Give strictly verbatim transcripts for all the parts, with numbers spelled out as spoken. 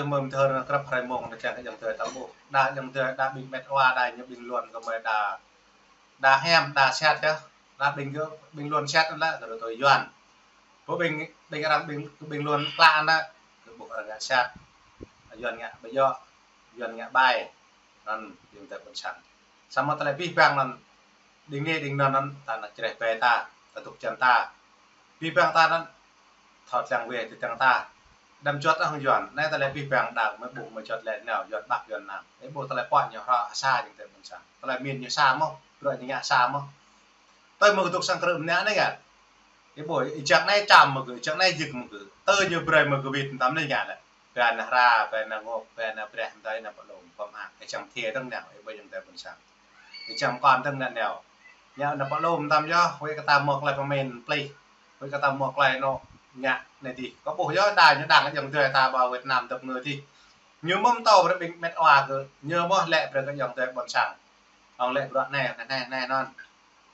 Mơ̆ng thơ grăp hrơi mông anai kiăng kơ ayŏng adơi ta ƀuh. Đa ayŏng adơi, đa ƀing met wa, đa ñu ƀing luan kơ mơi đa, đa hiam, đa sat yơh. Đa ƀing kơ, ƀing luan sat anŭn lĕ kơ tui Yuan. Pô ƀing, ƀing arăng ƀing, ƀing luan klă anŭn lĕ kơ ƀuh arăng ngă sat. Yuan ngă ƀu djơ̆, Yuan ngă ƀai. Anŭn ayŏng adơi ƀôn sang. Samơ̆ tơlơi abih bang anŭn, đing anai đing anŭn anŭn, ta anŭn čơreh ƀai ta, ta dŏ čan ta. Abih bang ta anŭn, thâo tlang wai tơdang ta. Đăm juăt hăng Yuan, anai tơlơi abih bang đa mơi ƀuh mơi juăt lĕ nao, Yuan Bắc Yuan Nam. Ih ƀuh tơlơi pŏk ñu hrŏ sa ayŏng adơi ƀôn sang. Tơlơi min ñu sa mơ̆n, bruă ñu ngă sa mơ̆n. Tui mơi kơ dŏ sang krư̆ mơnă anai ngă. Ih ƀuh, ih čang anai čăm mơi kơ, ih čang anai jik mơi kơ. Tui ñu brơi mơi kơ wĭt mơtam anai ngă lĕ. Ƀing ană hra, ƀing ană ngŏk, ƀing ană breh, mơtam ană pơlom, pơmă, ih čang thiê tơ̆ng nao, ih ƀuh ayŏng adơi ƀôn sang. Ih čang kon tơ̆ng nao nao. Ñu ană pơlom mơtam yơh, huĭ kơ ta mơ̆ tơlơi pơmĭn plih. Huĭ kơ ta mơ̆ tơlơi anŏ ngă anai dih. Kơ ƀuh yơh, đa ñu đang ayŏng adơi ta ƀơi Việt Nam dŏ ngui dih. Ñu mơ̆ pơtô brơi ƀing met wa kơ, ñu mơ̆ lĕ brơi kơ ayŏng adơi ƀôn sang. Ong lĕ bruă anai, anai, anai, anai anŭn.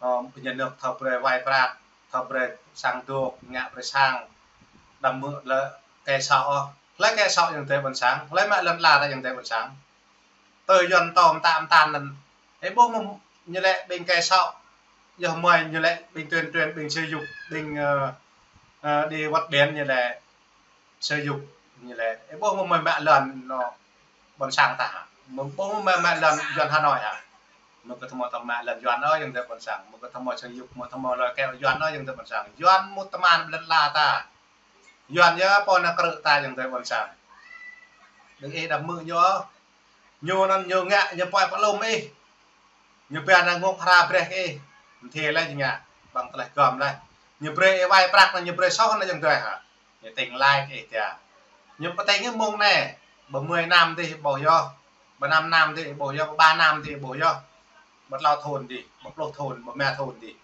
Ơ, nhà nước thâo brơi wai prăk, thâo brơi sang dŏ, ngă brơi sang, đăm mơ̆ lĕ kơ sŏ ôh. Hlơi kơ sŏ ayŏng adơi ƀôn sang, hlơi mă lŏn ala ta ayŏng adơi ƀôn sang. Tui Yuan tơm tam tan anŭn. Ih ƀuh mơ̆ ñu lĕ ƀing kơ sŏ, yơh mơi ñu lĕ ƀing tuyên truyền, ƀing sử dụng, ƀing, ơ, ơ, đi vượt biên ñu lĕ sử dụng ñu lĕ. Ih ƀuh mơ̆ mơi mă lŏn anŏ ƀôn sang ta hă? Mơi ƀuh mơ̆ mơi mă lŏn Yuan Hà Nội hă? Mơi kơ tơmơi tơm mă lŏn Yuan ôh ayŏng adơi ƀôn sang. Mơi kơ tơmơi sang yŭk, mơi tơmơi lŏn keo Yuan ôh ayŏng adơi ƀôn sang. Yuan mŭt tơman lŏn ala ta. Yuan yơh pô ană krư̆ ta ayŏng adơi ƀôn sang. Đơ̆ng ih đăm mơ̆ ñu ôh. Ñu anŭn ñu ngă, ñu pơai pơlom ih. Ñu ƀing ană ngŏk hra breh kơ ih. Mơ̆ thiê lĕ ñu ngă, ƀăng tơlơi gơm lĕ. Ñu brơi ih wai prăk anŭn, ñu brơi soh anŭn ayŏng adơi hă? Ñu tĭng lai kơ ih tiă. Ñu pơtĭng ih mông anai, ƀơi mười năm dih ƀuh yơh. Ƀơi năm năm dih ƀuh yơh, ƀơi ba năm dih ƀuh yơh. Ƀơi klâo thŭn dih, ƀơi pluh thŭn, ƀơi rơma thŭn dih.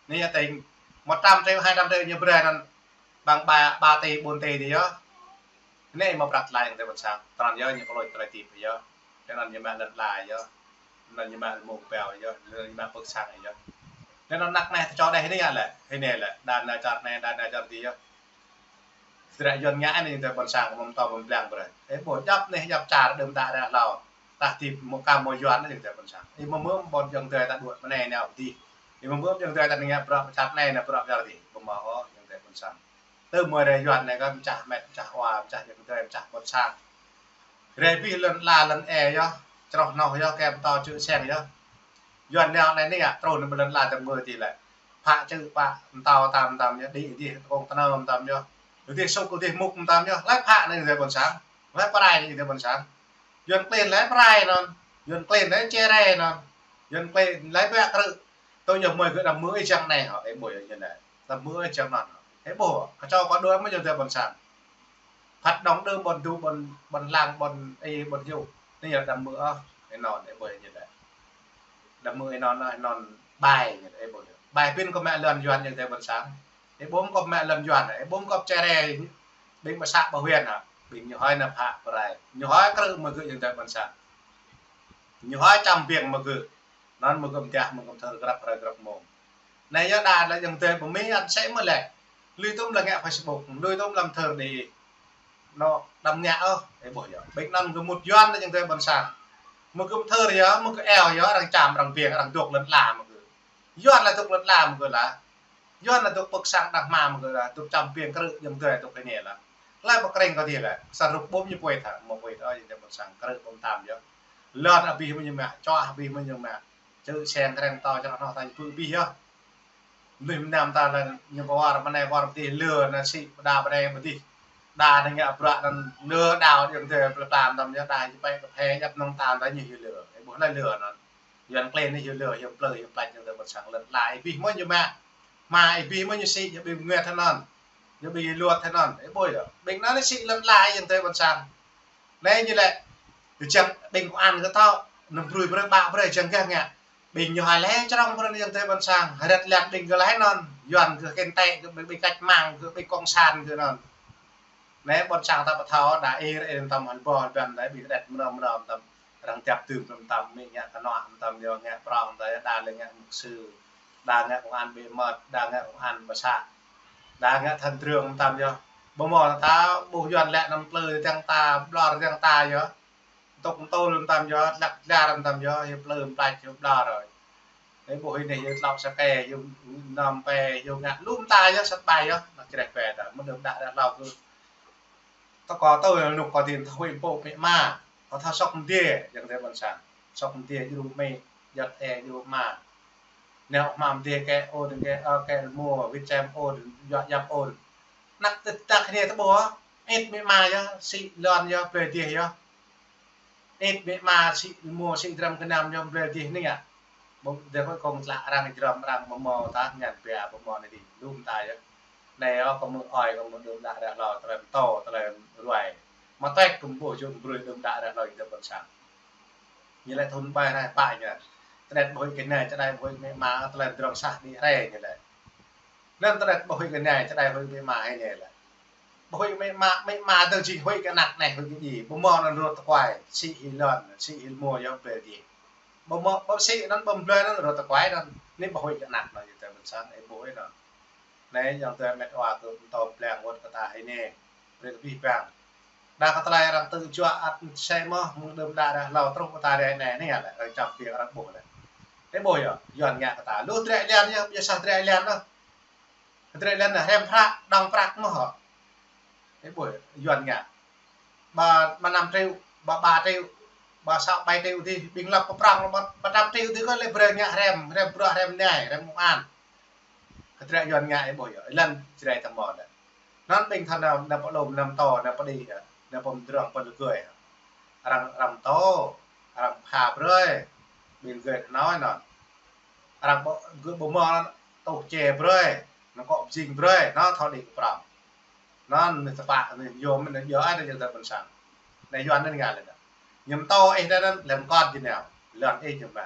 Anai ñu tĭng một trăm triệu, hai trăm triệu ñu brơi anŭn ƀăng ba, ba tỉ, bốn tỉ dih yơh. Anai mơ̆ prăk tơlơi ayŏng adơi ƀôn sang. Tơnăn yơh ñu pơlôč tơlơi tip yơh. Tơnăn ñu mă lŏn ala yơh. Tơnăn ñu mă mông peo yơh. Tơnăn ñu mă pơ̆k sang yơh. Tơnăn năk anai tơčô đeh anai lĕ. Anai lĕ. Đa anai čar anai, đa anai čar dih yơh. Sĭt Yuan ngă anai ayŏng adơi ƀôn sang, mơ̆ pơtô mơ̆ blang brơi. Ih ƀuh djăp anai djăp čar đưm đă ră hlâo. Tah tip mơ̆ kơ mơ̆ Yuan anai ayŏng adơi ƀôn sang. Ih mơ̆ mơ̆ ƀôn ayŏng adơi ta đuaĭ mơ̆ anai nao dih. Ih mơ̆ ƀôn ayŏng adơi ta ngă bruă pơčat anai, anai bruă pơčat dih. Ƀu mơ̆ ôh ayŏng adơi ƀôn sang. Tơmơi rai Yuan anai kơ pơčah met, pơčah wa, pơčah ayŏng adơi, pơčah ƀôn sang. Rai abih lŏn ala lŏn ê yơh, čroh noh yơh, kơ pơtô čư̆ seng yơh. Yuan nao anai anai ngă, truh anai ƀơi lŏn ala tơmơi dih lĕ. Phă čư̆ pă, mơtâo tam tam yơh, đĭ dih, kông tơnơm tam yơh. Dih sŭk, dih mŭk tam yơh, hlơi phă anai ayŏng adơi ƀôn sang. Hlơi pơrai anai ayŏng adơi ƀôn sang. Yuan klin hlơi pơrai anŭn. Yuan klin hlơi čơrai anŭn. Yuan klin hlơi ƀiă krư̆. Tui yơh mơi kơ đăm mơ̆ ih čang anai hă, ih ƀuh yơh ñu anai. Đăm mơ̆ ih čang anŭn hă. Ih ƀuh, kơčâo kơ đuaĭ mơ̆ ayŏng adơi ƀôn sang. Phat đŏng đưm ƀôn du, ƀôn, ƀôn lăng, ƀôn ih, ƀôn yŭ. Anai yơh đăm mơ̆ ôh, ih anŭn, ih ƀuh yơh ñu anai. Đăm mơ̆ ih anŭn, ih anŭn ƀai, ih ƀuh yơh. Ƀai pĭn kơ mă lŏn Yuan ayŏng adơi ƀôn sang. Ih ƀuh kơ mă lŏn Yuan, ih ƀuh kơ čơrai. Ƀing ƀơi să ƀơi huyện hă. Ƀing ñu hơi nao phă pơrai. Ñu hơi krư̆ mơ̆ gơ̆ ayŏng adơi ƀôn sang. Ñu hơi čăm biêng mơ̆ gơ̆. Anŭn mơ̆ gơ̆ mơtiah mơ̆ gơ̆ mơthơr grăp hrơi grăp mông. Anai yơh đa lĕ ayŏng adơi ƀu mĭn ăt sĕ mơ̆ lĕ. Lui tŭm lăm ngă Facebook, lui tŭm lăm thơr đi. Anŭn đăm ngă ôh, ih ƀuh yơh. Ƀing anŭn gơ̆ mŭt Yuan lĕ ayŏng adơi ƀôn sang. Mơ̆ gơ̆ mơthơr yơh, mơ̆ gơ̆ eo yơh, arăng čăm, arăng biêng, arăng dŏ lŏn ala mơ̆ gơ̆. Yuan lĕ dŏ lŏn ala mơ̆ gơ̆ lah. Yuan lĕ dŏ pơ̆k sang đah mă mơ̆ gơ̆ lah, dŏ čăm biêng krư̆ ayŏng adơi dŏ kơ anai lah. Hlơi pơkrĕng kơ dih lah, sa rup ƀôm ñu puit hă, mơ̆ puit ôh ayŏng adơi ƀôn sang krư̆ ƀôm tam yơh. Lŏn abih mơ̆ ñu mă, čoh abih mơ̆ ñu mă. Čư̆ seng krĕng tơ črah noh ta ñu pơ̆ abih yơh. Mơnuih mơnam ta lĕ ñu wơr mơnai wơr pơ dih lơ anai sĭ pơđa pơđe pơ dih. Đa anai ngă bruă anŭn lơ đao ayŏng adơi plơi pla tam yơh, đa ñu pĕ kơphê djăp nong tam ta ñu hyu lơ. Ih ƀuh anai lơ anŭn. Yuan klin anai hyu lơ, hyu plơi, hyu plač ayŏng adơi ƀôn sang lŏn ala ih abih mơ̆ ñu mă. Hmua ih abih mơ̆ ñu sĭ, ñu ƀing nguyăt thơ anŭn. Ñu ƀing luật thơ anŭn. Ih ƀuh yơh. Ƀing anŭn sĭ lŏn ala ayŏng adơi ƀôn sang. Anai ñu lĕ, ih čang ƀing công an gơ̆ thâo, anăm brui brơi ƀă brơi čang gah ngă. Ƀing ñu hơi lĕ črong brơi ayŏng adơi ƀôn sang, hơret lĕ ƀing gơ̆ laĭ anŭn, Yuan gơ̆ kơnte gơ̆ ƀing, ƀing cách mạng gơ̆ ƀing cộng sản gơ̆ anŭn. Anai ƀôn sang ta ƀu thâo, đa ih, ih tơm hăn ƀôh hăn ƀăn, đa ƀing đet mrơm mrơm tơm, arăng djăp dưm tơm tơm, mĭn ngă kơnuă tơm yơh, ngă prong tơm yơh, đa lĕ ngă mục sư, đa ngă công an bí mật, đa ngă công an ƀă să, đa ngă thân trưởng tơm yơh. Ƀu hmâo ta ƀuh Yuan lĕ anăm plư dăng ta, ƀlŏr dăng ta yơh. Tŭk tŭl tam yơh, lăk lar tam yơh, hyu plư mplač hyu ƀlŏr rơi. Ơ ƀuh hĭ anai hyu tlŏk sa kê, hyu năm pe, hyu ngă lŭm ta yơh, sat ƀai yơh, anăk čơreh pe ta, mơ̆ng đưm đă ră hlâo kơ. Tơ kơ tơ anŭk kơ tin thâo huĭ pô mĕ ma, kơ thâo sŏk mdê, yang tơ ƀôn sang. Sŏk mdê djru mĕ, jăt ê djru ma. Nao hmam dê kĕ ôn, kĕ, ơ, kĕ rơmô, wĭt čem ôn, yua yap ôn. Anăk tơdah kơ anai tơ ƀuh, ĭt mĕ ma yơh, sĭ lŏn yơh, plơi dih yơh. Ĭt mĕ ma sĭ rơmô sĭ dram gơnam yơh blơi dih anai yơh. Ƀu dê kơ kông tlă arăng jrăm arăng ƀu hmâo ta ngăn bia ƀu hmâo anai dih. Lŭm ta yơh. Anai yơh kơ mơ̆ng ơi kơ mơ̆ng đưm đă ră hlâo tơlơi mtô tơlơi ruai. Mă tuĕk kơ ƀuh jum brơi đưm đă ră hlâo dih tơ ƀôn sang. Ñu lĕ thŭn ƀai rai pă ñu. Tơlơi ƀu huĭ kơ anai, čơđai ƀu huĭ mĕ ma, tơlơi drong sah đĭ rai ñu lĕ. Anŭn tơlơi ƀu huĭ kơ anai, čơđai huĭ mĕ ma hĭ anai lĕ. Ƀu huĭ mĕ ma, mĕ ma dơ̆ng jing huĭ kơ anăk anai, huĭ kơ djai. Ƀu hmâo anŭn rơ̆t tơkuai, sĭ hĭ lŏn, sĭ hĭ rơmô yơh blơi dih. Ƀu hmâo, ƀu sĭ anŭn ƀu blơi anŭn rơ̆t tơkuai anŭn. Anai ƀu huĭ kơ anăk anŭn, yua tơ ƀôn sang, ơ ƀuh anŭn. Anai yang tơ mĕt wa kơ mtô blang wơ̆t kơ ta hĭ anai. Brơi kơ abih bang. Đa kơ tơlơi arăng tŭ juă ăt sĕ mơ̆, mơ̆ng đưm đă ră hlâo truh kơ ta rai anai, anai lĕ, arăng čăm biă arăng ƀuh lĕ. Ơ ƀuh yơh, Yuan ngă kơ ta. Lu drơi lan yơh, biă sah drơi lan yơh. Drơi lan anai hrăm prăk, dŏng prăk mơ̆ hŏ. Ơ ƀuh, Yuan ngă. Ba, ba năm triệu, ba ba triệu, ba sa ƀai triệu dih, ƀing lăp pơprang ba, ba trăm triệu dih kơ lĕ brơi ngă hrăm, hrăm bruă, hrăm anai, hrăm công an. Kơ drơi Yuan ngă ơ ƀuh yơh, ơ lăn drơi tơmô lĕ. Anŭn ƀing thâo nao, nao pơlŏm, nao mtô, nao pơđĭ, nao pơmdrŏng, pơlơgơi. Arăng, arăng mtô, arăng pha brơi, ƀing gơi tơnoi anŭn. Arăng ƀu, gơ̆ ƀu hmâo anŭn, tuh čê brơi, anŭn kŏ pơjing brơi, anŭn thâo đĭ kơ prŏng. Anŭn anai tơpă, anai yôm, anai yua ai anai yang tơ ƀôn sang. Anai Yuan anai ngă lĕ anŭn. Ñu mtô ih anŭn, lĕ mơkŏn jing nao, lŏn ih jing mă.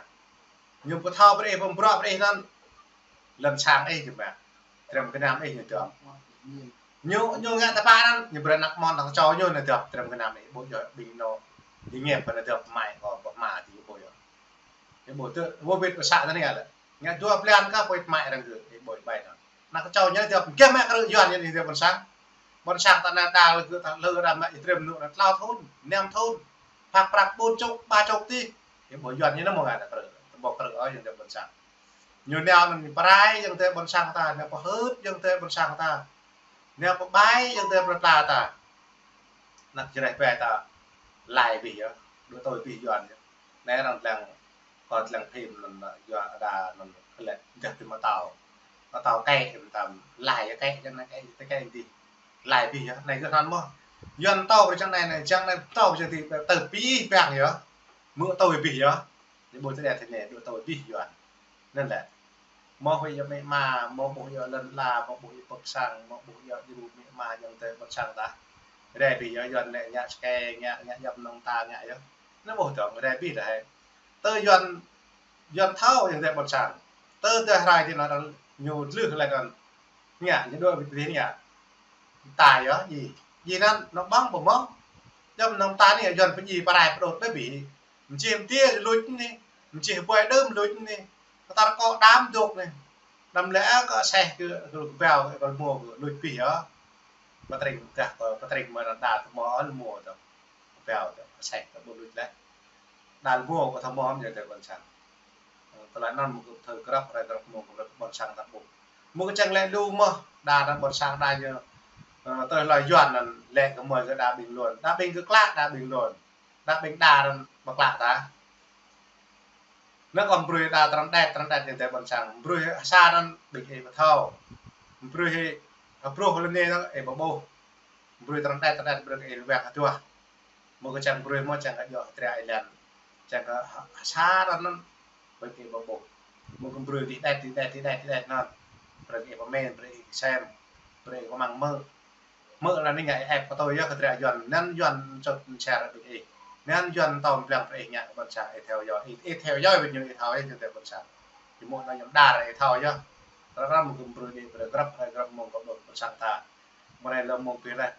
Ñu pơthâo brơi ih, pơmbrŏk brơi ih anŭn, lŏn sang ih jing mă. Dram gơnam ih ñu dŏp. Ñu, ñu ngă tơpă anŭn, ñu brơi anăk mon tơ̆ng čô ñu anai dŏp, dram gơnam ih, ƀu djơ̆ ƀing anŭn. Ñu ngă pơ anai dŏp mai kơ ƀu ma dih ƀu yơh. Ơ ƀuh tơ, ƀuh wĭt pơsă tơ anai lĕ. Ngă dua blan kơ pơwĭt mai arăng gơ̆, ơ ƀuh ƀai anŭn. Anăk čô ñu dŏp, gơ̆ mă krư̆ Yuan ñu dŏp ƀôn sang. Ƀôn sang ta anai đa lơ gơ̆ ta lơ đa mă ih trem anŭn anŭn tlâo thŭn, năm thŭn. Phak prăk ƀun čŭk, ba čŭk dih. Ơ ƀuh Yuan ñu anŭn mơ̆ng anai krư̆, tơƀô̆ krư̆ ơi ñu dŏp ƀôn sang. Ñu nao anŭn ñu pơrai yang tơ ƀôn sang ta, nao pơhưt yang tơ ƀôn sang ta. Nao pơƀai yang tơ plơi pla ta. Anăk čơreh pe ta. Lai bih yơh, đuaĭ tui bih Yuan yơh. Anai arăng lăng, kơ lăng phim anŭn, yua đa anŭn lĕ dah ti mơtâo. Mơtâo kĕ, tam lai yơh kĕ, jang anai kĕ, tơ kĕ dih. Lai bih yơh, anai gơ̆ anŭn mơ̆. Yuan mtô brơi jang anai, anai jang anai mtô brơi jang ti, tơ bih bang yơh. Mơ̆ tui bih yơh. Ñu ƀu tơđet tơ anai, đuaĭ tui bih Yuan. Anŭn lĕ. Mơ̆ huĭ yua mĕ ma, mơ̆ ƀuh yua lŏn ala, mơ̆ ƀuh yua pơk sang, mơ̆ ƀuh yua djru mĕ ma yang tơ ƀôn sang ta. Rai bih yua Yuan lĕ ngă sơkê, ngă, ngă yap nong ta ngă yơh. Anŭn ƀuh dơ̆ng, rai bih dah hĕ. Tơ Yuan, Yuan thâo yang tơ ƀôn sang. Tơ tơ rai ti anŭn ñu dlưh lĕ anŭn. Ngă, ñu đuaĭ bih bih ngă. Ta yơh, djai. Djai anŭn, anŭn ƀơ̆ng ƀu hmâo. Yap nong ta anai Yuan pơdjai pơrai pơđut bih bih. Mơčih mơtiê luč anai, mơčih ƀuai đưm luč anai, kơtar kŏ đam dŏ anai. Đăm lĕ kơ aseh kơ, kơ kơbao kơ rơmô kơ luč bih yơh. Pơtring gah kơ, pơtring mơ̆ đa tơmô rơmô tơ. Kơbao tơ, aseh tơ ƀu luč lĕ. Đa rơmô kơ tơmô hăm jai tơ ƀôn sang. Tơlơi anŭn mơ̆ kơ thâo grăp, rai grăp mơ̆ kơ ƀôn sang ta ƀuh. Mơ̆ kơ čang lĕ lu mơ̆, đa đa ƀôn sang đa ñu. Ơ, tơlơi Yuan anŭn lĕ kơ mơ̆ kơ đa ƀing lŏn, đa ƀing kơ klă, đa ƀing lŏn. Đa ƀing đa anŭn pơklă ta. Anŭn kơ brơi đa trăn đet, trăn đet yang tơ ƀôn sang. Brơi hơsa anŭn ƀing ih pơthâo. Brơi hơ, hơbruh lơnê anŭn ih pơƀuh. Brơi trăn đet, trăn đet brơi ih wek hơduah. Mơ̆ kơ čang brơi mơ̆ čang kơ djơ̆ hơdră ih lăng. Čang kơ hơ, hơsa anŭn. Brơi ih pơƀuh. Mơ̆ kơ brơi dih đet, dih đet, dih đet, dih đet anŭn. Brơi ih pơmĭn, brơi ih sem. Brơi ih pơmăng mơ̆. Mơ̆ anai ngă ih ĕp kơ tui yơh kơ dră Yuan, anŭn Yuan čut čar ƀing ih. Anŭn Yuan tơm blang brơi ih ngă kơ ƀôn sang ih thâo yơh, ih, ih thâo yơh ƀing ñu ih thâo yơh, ñu tơ ƀôn sang. Ih mơ̆ anŭn ñu đar ih thâo yơh. Ră răm kơ brơi ih brơi grăp, rai grăp mơ̆ng kơ ƀôn sang ta. Mơ̆ anai lơ̆m mơ̆ng pih leh.